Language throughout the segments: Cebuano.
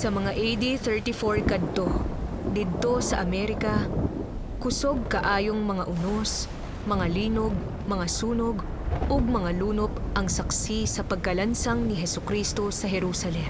Sa mga AD 34 kadto, didto sa Amerika, kusog kaayong mga unos, mga linog, mga sunog, ug mga lunop ang saksi sa pagkalansang ni Hesukristo sa Jerusalem.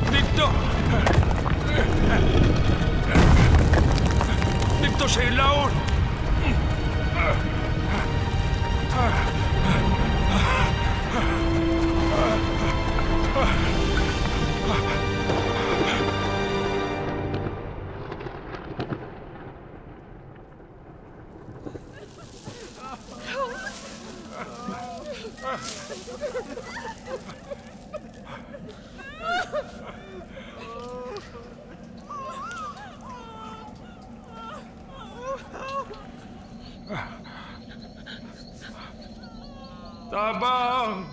Dito! Dito sa ilawon! Tabang!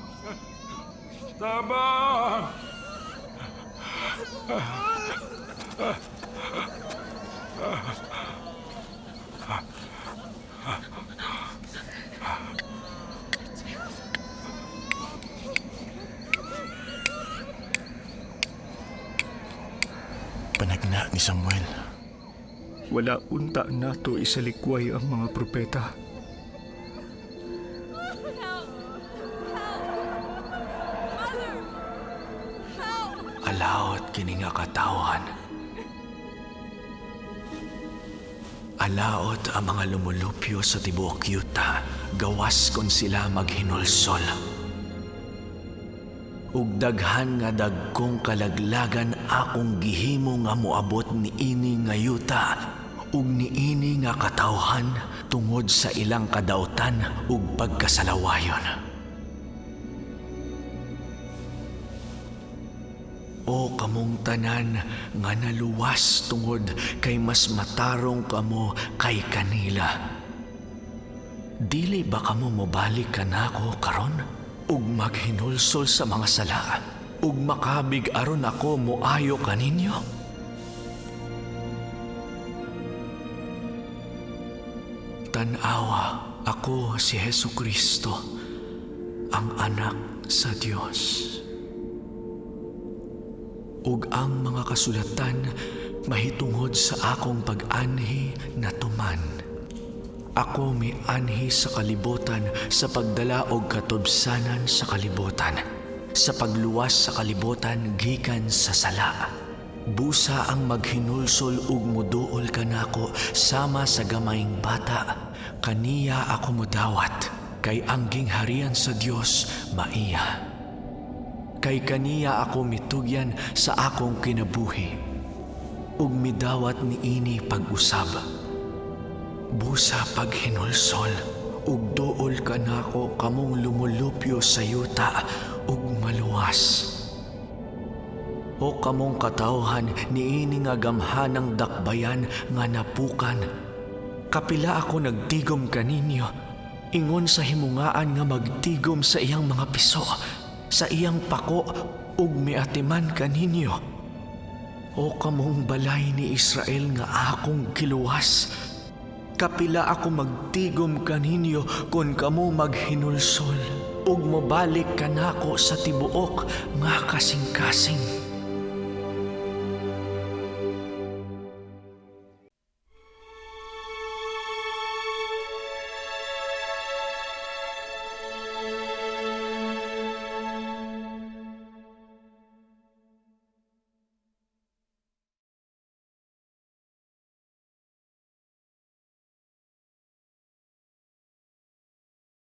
Tabang! Panagna ni Samuel. Wala unta nato isalikway ang mga propeta. Alaot kini nga katawhan. Alaot ang mga lumulupyo sa tibuok yuta, gawas kon sila maghinulsol. Ug daghan nga dagkong kalaglagan akong gihimo nga moabot niini nga yuta ug niini nga katawhan tungod sa ilang kadautan ug pagkasalawayon. O kamong tanan nga naluwas tungod kay mas matarong kamo kay kanila. Dili ba kamo mobalik kanako karon ug maghinulsol sa mga sala ug makabig aron ako moayo kaninyo? Tan-awa, ako si Hesukristo, ang anak sa Dios. Ug ang mga kasulatan mahitungod sa akong pag-anhi natuman. Ako mianhi sa kalibutan sa pagdala og katubsanan sa kalibutan, sa pagluwas sa kalibutan gikan sa sala. Busa ang maghinulsol ug muduol kanako sama sa gamayng bata, kaniya ako modawat, kay ang gingharian sa Dios maiya. Kay kaniya ako mitugyan sa akong kinabuhi, ug midawat niini pag-usab. Busa paghinulsol, ug duol kanako kamong lumulupyo sa yuta ug maluwas. O kamong katawhan niini nga gamhanang dakbayan nga napukan. Kapila ako nagtigom kaninyo, ingon sa himungaan nga magtigom sa iyang mga piso, sa iyang pako ug miatiman kaninyo. O kamong balay ni Israel nga akong giluwas, kapila ako magtigom kaninyo kung kamo maghinulsol ug mobalik kanako sa tibuok nga kasing-kasing.